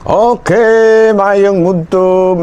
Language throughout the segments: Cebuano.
Okay, mayong mudto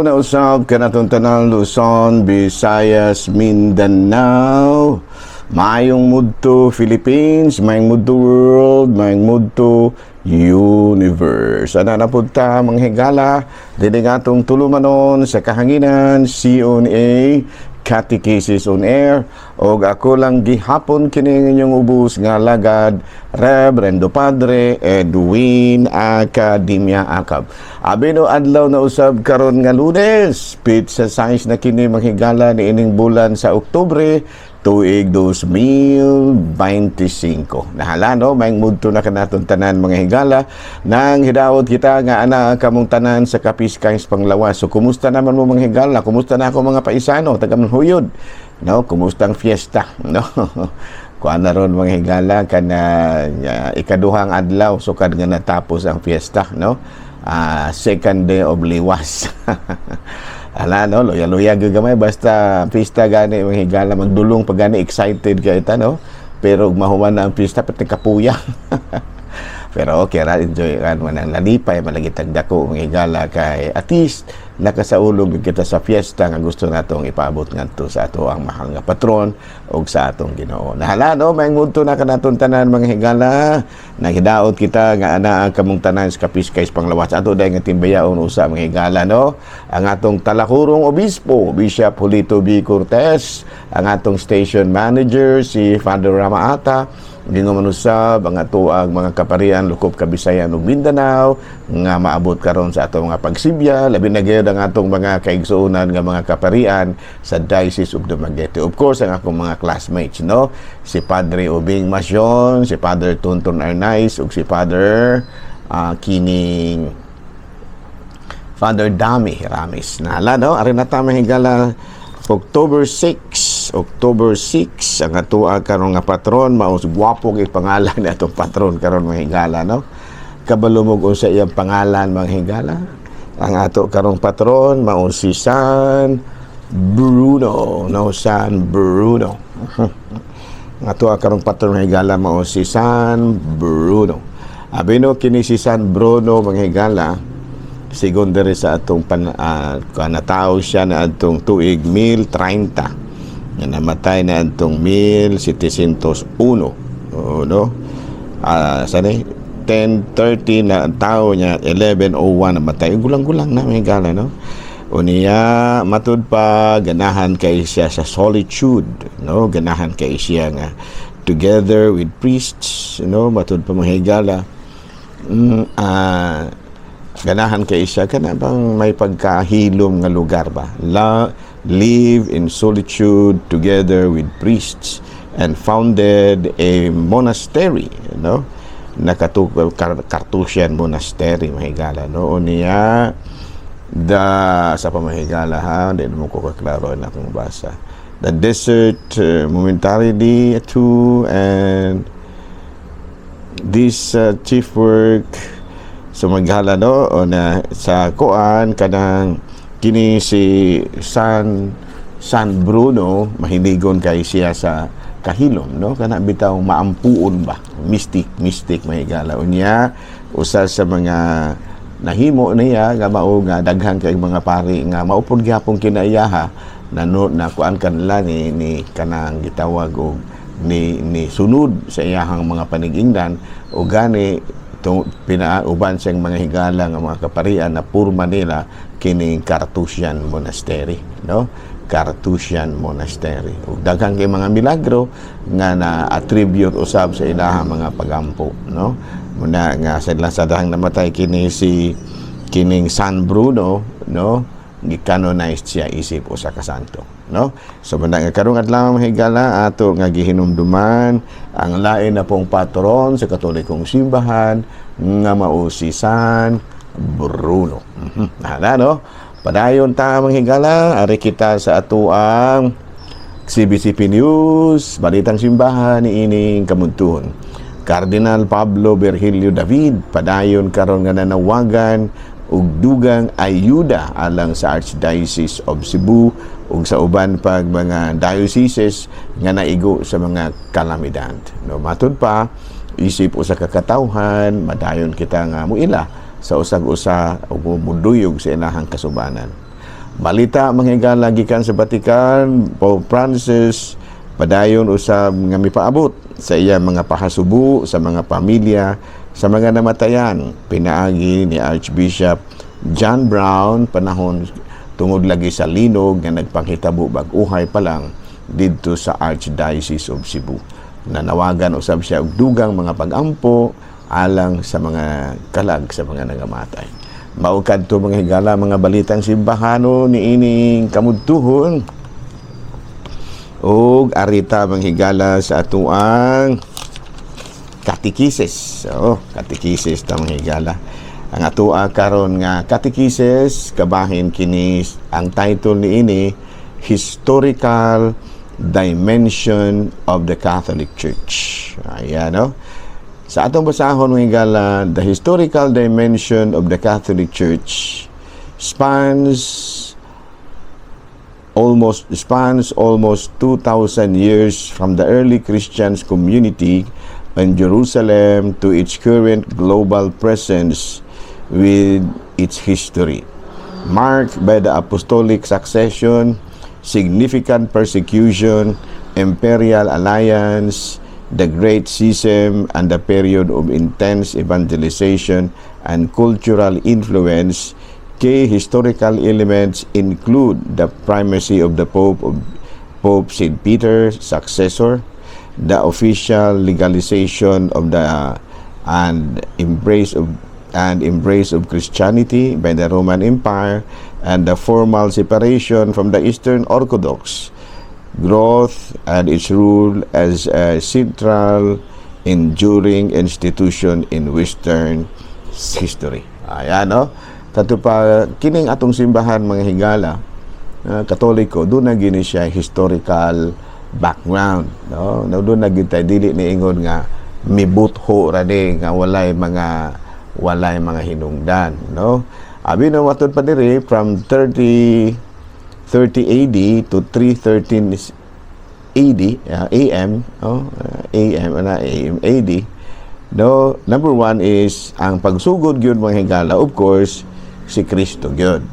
na usab kanatong tanan, Luzon, Visayas, Mindanao. Mayong mudto, Philippines, mayong mudto, world, mayong mudto, universe. Ana na pud ta, mga higala, dili nga atong tulumanon sa kahanginan, CONA, Catechesis on Air, og ako lang gihapon kini inyong ubos nga lagad, Reverendo Padre Edwin Academia Acab. Abi no, adlaw na usab karon nga Lunes, petsa 6 na kini, mga higala, ni ining bulan sa Oktubre, tuig 2025. Nahala no, may mudto na kanaton tanan, mga higala, nang hidaot kita nga ana kamong tanan sa kapiskay sa panglawas. So kumusta naman mo, mga higala? Kumusta na ako, mga paisano, taga Manhuyod? No, kumusta ang fiesta? No. Kuan na ron, mga higala, kana ikaduhang adlaw sukad nga natapos ang fiesta, no? Second day of liwas. Ala no, luya-luya gyud gamay, basta pista gani, mga higala, magdulong pag gani, excited kay ta, no. Pero ug mahuman na ang pista, pati kapuya. Pero okay ra, enjoy ra man ang lalipay malagi dako, mga higala, kay at least nakasaulog kita sa fiesta nga gusto natong ipaabot ngadto sa ato ang mahal nga patron ug sa atong Ginoo. Nahala no, may mudto na kanaton tanan, mga higala. Naghidaot kita nga ana ang kamong tanan sa kapiskay sa panglawas. Ato dahil nga timbayaon usa, mga higala, no. Ang atong talakurong obispo, Bishop Julito B. Cortez, ang atong station manager si Father Ramaata, Ginoo manusab ang atoang mga kaparian lukop Kabisayan ug Mindanao nga maabot karon sa atong mga pagsibya, labi na gyud ang atong mga kaigsuonan nga mga kaparian sa Diocese of Dumaguete. Of course, ang akong mga classmates, no, si Padre Ubing Masyon, si Father Tonton Arnaiz ug si Father kining Father Dami Ramis. Nahala, no? Ari na ta, mga higala, October 6, October 6, ang atoa karon nga patron, mao gwapo kay pangalan ni atong patron karon, mga higala, no? Kabalo mo unsa iyang pangalan, mga higala? Ang ato karong patron mao si San Bruno, no? San Bruno. Ang ato karong patron, mga higala, mao si San Bruno. Abi no, kini si San Bruno, mga higala, sigon diri sa atong natao siya na atong tuig 1030 nga namatay na atong 1701. Oo, no, sa ni 1030 na ang tao niya, 1101 namatay. Gulang-gulang na, mga higala, no. Unya, matud pa ganahan kay siya sa solitude, no, ganahan kay siya nga together with priests, no. Matud pa, mga higala, ganahan kay siya kana bang may pagkahilom nga lugar ba, la live in solitude together with priests and founded a monastery, no, nakatu Carthusian monastery, mga higala, no. Unya the sa pamahigala, ha, hindi mo ko kaklaro na akong basa, the desert momentarily to and this chief work. So maghala no, o na sa kuan kanang kini si San San Bruno, mahiligon kay siya sa kahilom, no, kana bitaw maampuon ba, mystic mystic, mahigala. Unya usa sa mga nahimo niya nga mao nga daghan kay mga pari nga maupod gihapon kinaiyaha na no, na kuan kanila ni kanang gitawag og ni sunod sa iyahang mga panigingdan, o gani pinauban siyang mga higala nga mga kaparian na purma nila kining Carthusian Monastery, no, Carthusian Monastery. Ug daghang kay mga milagro nga na attribute usab sa ilahang mga pagampo, no. Muna nga sa dahang namatay kini si kining San Bruno, no, gi-canonized siya isip usa ka santo, no. So muna nga karong adlaw, mga higala, ato nga gihinumduman ang lain na pong patron sa Katolikong simbahan nga mao si San Bruno. Hala no, padayon ta, mga higala, ari kita sa atoang CBCP News, Balitang Simbahan ni ining kamuntuhon. Cardinal Pablo Virgilio David padayon karon nga nanawagan og dugang ayuda alang sa Archdiocese of Cebu ug sa uban pag mga dioceses nga naigo sa mga kalamidad. No, matud pa isip usa ka katawhan, madayon kita nga muila sa sa usag-usa ug muduyog sa ilahang kasubanan. Balita, mga higala, gikan sa Vatican, Pope Francis padayon usab nga mipaabot sa iya mga pahasubo sa mga pamilya sa mga namatayan pinaagi ni Archbishop John Brown panahon tungod lagi sa linog nga nagpanghitabo bag-uhay pa lang didto sa Archdiocese of Cebu. Nanawagan usab siya og dugang mga pagampo alang sa mga kalag sa mga nangamatay. Mao kadto, mga higala, mga balitang simbahano niining kamudtuhon. Ug arita, mga higala, sa atuang katekisis. Oh, katekisis ta, mga higala. Ang atoa karon nga katekisis, kabahin kini, ang title niini, "Historical Dimension of the Catholic Church." Ayan, no? Sa atong basahon, mga higala, the historical dimension of the Catholic Church spans almost 2,000 years from the early Christian community in Jerusalem to its current global presence, with its history marked by the apostolic succession, significant persecution, imperial alliance, the Great Schism, and the period of intense evangelization and cultural influence. Key historical elements include the primacy of the Pope of Pope St. Peter, successor, the official legalization of the and embrace of Christianity by the Roman Empire, and the formal separation from the Eastern Orthodox growth and its role as a central enduring institution in Western history. Ayan, no? Kato pa, kining atong simbahan, mga higala, Katoliko, duna gyud ni siya historical background, no? No, duna gyud tay dili ni ingon nga mibutho ra ni nga walay mga hinungdan, no? Abi no matud pa diri, from 30 30 AD to 313 AD, AM, oh, AM ana, AM AD, no? Number one is ang pagsugod gyud, mga higala, of course, si Kristo gyud,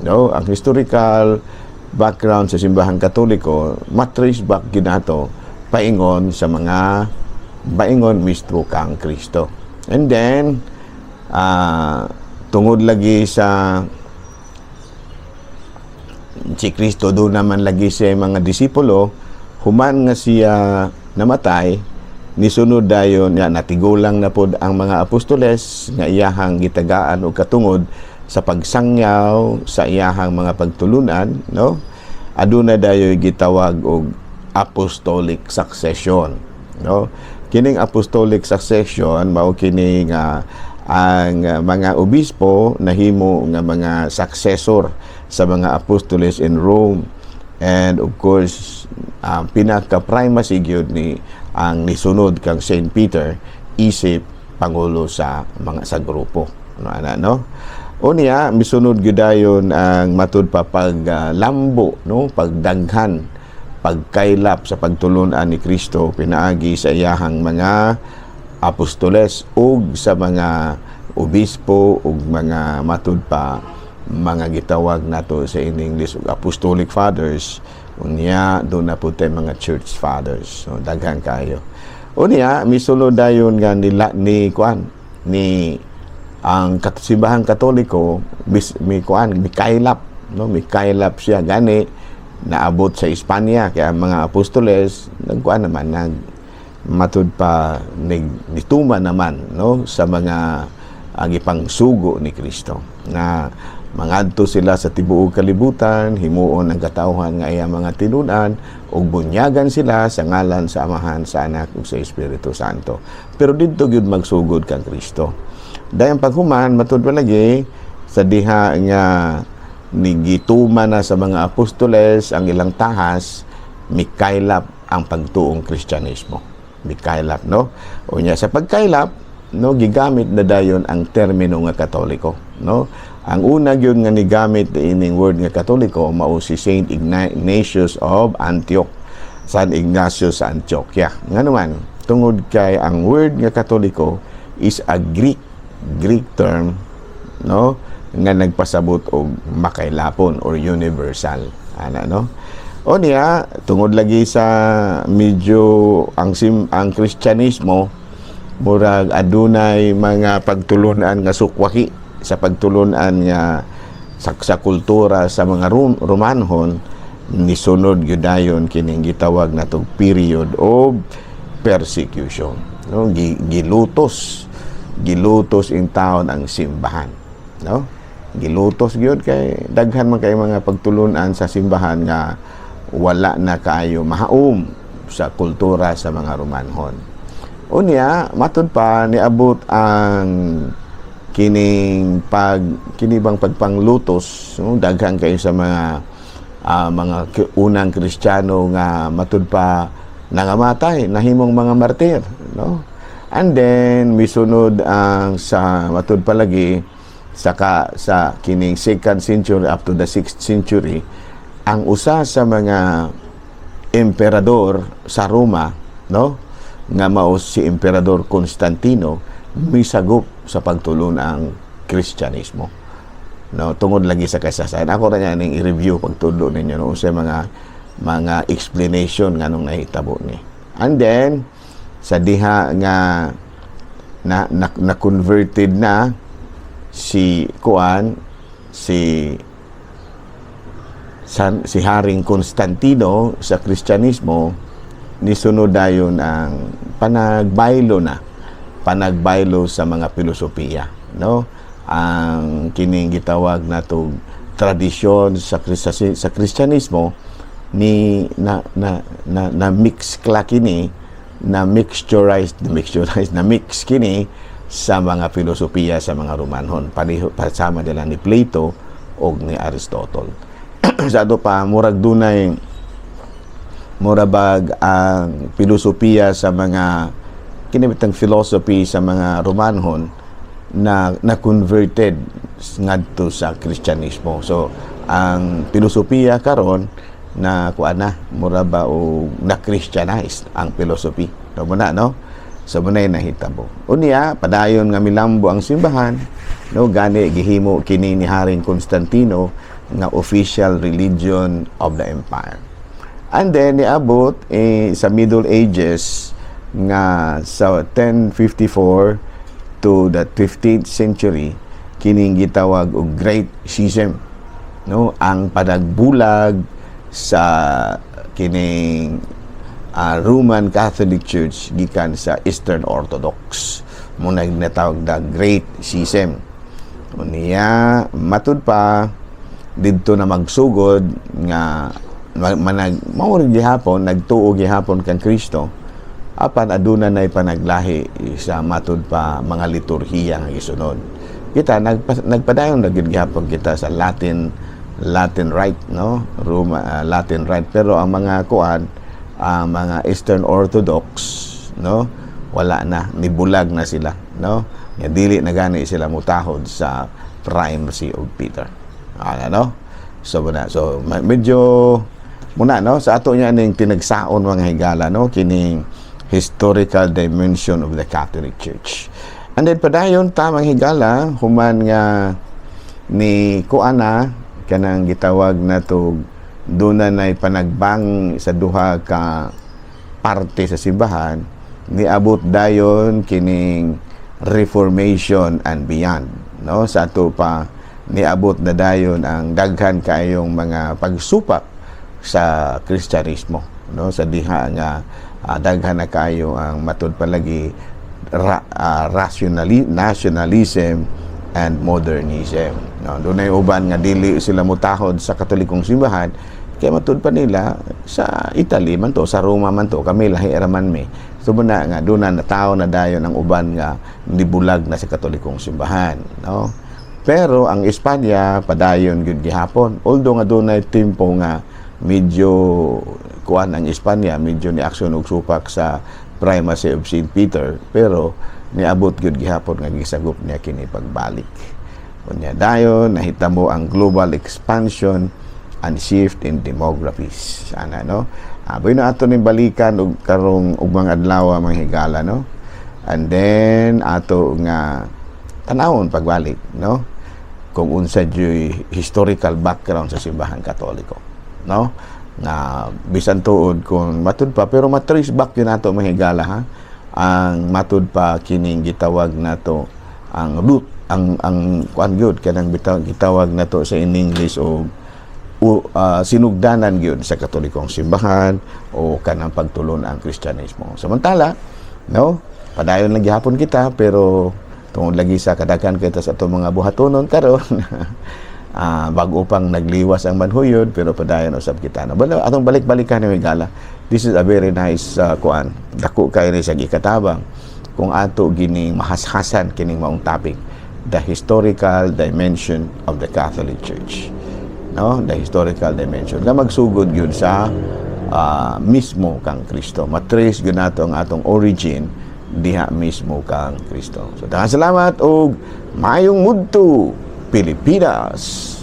no? Ang historical background sa Simbahang Katoliko, ma-trace back gyud nato paingon sa mga paingon mismo kang Kristo. And then tungod lagi sa si Kristo, duna man lagi sa mga disipulo. Human nga siya namatay, nisunod dayon ya, natigulang na pod ang mga apostoles nga iyahang gitagaan og katungod sa pagsangyaw sa iyahang mga pagtulunan, no? Aduna dayoy gitawag og apostolic succession, no? Kining apostolic succession mao kini nga ang mga obispo nahimo nga mga successor sa mga apostoles in Rome. And of course, ang pinaka primacy gyud ni ang nisunod kang Saint Peter isip pangulo sa mga sa grupo, no? Ana, no? Unya misunod gyud dayon ang matud pa paglambo, no, pagdaghan, pagkaylap sa pagtulunan ni Kristo pinaagi sa iyahang mga apostoles ug sa mga obispo ug mga matud pa mga gitawag nato sa in English ug apostolic fathers. Unya duna po tay mga church fathers, so daghan kayo. Unya misulod dayon nga nila ni kuan ni ang Simbahang Katoliko bis, mi kuan, mikaylap, no? Mikaylap siya, gani naabot sa Espanya, kaya ang mga apostoles nagkuan naman, nag matud pa nituma naman, no, sa mga ang ipangsugo ni Kristo na mangadto sila sa tibuok kalibutan, himuon ang katawhan nga iyang mga tinun-an ug bunyagan sila sa ngalan sa Amahan, sa Anak ug sa Espiritu Santo. Pero didto gyud magsugod kang Kristo. Dayon paghuman, matud pa lagi sa diha nga nigituma na sa mga apostoles ang ilang tahas, mikaylap ang pagtuong Kristyanismo, mikaylap, no? Unya sa pagkaylap, no, gigamit na dayon ang termino nga Katoliko, no? Ang una gyud nga nigamit ining word nga Katoliko mao si Saint Ignatius of Antioch, San Ignacio sa Antioquia. Ngano man? Tungod kay ang word nga Katoliko is a Greek term. no, nga nagpasabot og makailapon or universal ana, no? O niya, tungod lagi sa medyo ang Kristyanismo murag adunay mga pagtulunan nga sukwaki sa pagtulunan nga sa kultura sa mga Romanhon, nisunod gyud dayon kining gitawag natong period of persecution, no? Gilutos in town ang simbahan, no? Gilutos gyud kay daghan man kay mga pagtulunan sa simbahan nga wala na kaayo mahaom sa kultura sa mga Romanhon. Unya, matud pa niabot ang kining pag kini bang pagpanglutos, no? Daghan kayo sa mga unang Kristiyano nga matud pa nangamatay, nahimong mga martir, no? And then misunod ang sa matud palagi sa kining second century up to the 6th century, ang usa sa mga emperador sa Roma, no, nga mao si Emperador Constantino, misagop sa pagtulon ang Kristyanismo, no, tungod lagi sa kasaysayan. Ako ra niya ning i-review pagtudlo ninyo, no, unsay mga explanation nganong nahitabo ni. And then sa diha nga na converted na si kuan si san, si Haring Constantino sa Kristyanismo, nisunod dayon ang panagbaylo na panagbaylo sa mga filosofiya, no? Ang kining gitawag nato tradisyon sa Kristyanismo ni na mix kla kini, na mixturized mixturized na mix kini sa mga filosofiya sa mga Romanhon, pareho pasama nila ni Plato og ni Aristotle. Sa ato pa, murag dunay murabag ang filosofiya sa mga kinibitang philosophy sa mga Romanhon na na converted ngadto sa Kristyanismo. So ang filosofiya karon na kuan na, mura ba og na Christianized ang philosophy. No mo na, no? So mo na nahitabo. Unya, padayon nga milambo ang simbahan, no? Gani gihimo kini ni Haring Constantino nga official religion of the empire. And then niabot eh, sa Middle Ages nga sa 1054 to the 15th century, kining gitawag og Great Schism, no, ang panagbulag sa kining Roman Catholic Church gikan sa Eastern Orthodox mo na ginatawag the Great Schism. Unya, matud pa didto na magsugod nga manag mao rin gihapon nagtuo gihapon kang Kristo, apan aduna nay panaglahi sa matud pa mga liturhiya nga gisunod. Kita nagpadayon na gyud gihapon kita sa Latin Rite, no? Roma, Latin Rite, pero ang mga kuan, ang mga Eastern Orthodox, no, wala na, nibulag na sila, no? Nga dili na gani sila mutahod sa primacy of Peter ano, no? So muna, so medyo muna, no, sa ato niya ning tinagsaon, mga higala, no, kining historical dimension of the Catholic Church. And then padayon tamang higala, human nga ni kuana kanang gitawag na to duna nay panagbang sa duha ka parte sa simbahan, niabot dayon kining Reformation and beyond, no? Sa ato pa niabot na dayon ang daghan kaayong mga pagsupak sa Kristyanismo, no, sa diha nga daghan na kaayo ang matud palagi nationalism and modernism, no? Dunay uban nga dili sila mutahod sa Katolikong simbahan kay matud pa nila sa Italy man to, sa Roma man to, kami lahi ra man mi. So muna nga duna na tao na dayon ang uban nga nibulag na sa Katolikong simbahan, no? Pero ang Espanya padayon gyud gihapon, although nga dunay tempo nga medyo kuan ang Espanya, medyo ni aksyon og supak sa primacy of St. Peter, pero niabot gyud gihapon nga gisagop niya kini pagbalik. Unya dayon nahitabo ang global expansion and shift in demographies ana, no? Aboy na ato ning balikan og karong ug mga adlaw, mga higala, no? And then ato nga tanawon pagbalik, no? Kung unsa juy historical background sa Simbahan Katoliko, no, na bisan tuod kung matud pa, pero matrace back yun nato, mga higala, ha, ang matud pa kining gitawag nato ang root, ang kuan gyud, kanang bitaw gitawag nato sa in English o sinugdanan gyud sa Katolikong simbahan o kanang pagtulon ang Kristyanismo. Samantala, no, padayon lang gihapon kita, pero tungod lagi sa kadaghan kita sa atong mga buhatonon karon, bago pang nagliwas ang manhuyod, pero padayon usab kita, no. Bala, atong balik-balikan ni gala. This is a very nice kuan. Dako kay ni sa gikatabang kung ato gining mahashasan kining maong topic, the historical dimension of the Catholic Church, no, the historical dimension nga magsugod gyud sa mismo kang Kristo. Matrace gyud nato ang atong origin diha mismo kang Kristo. So daghang salamat og maayong mudto, Pilipinas.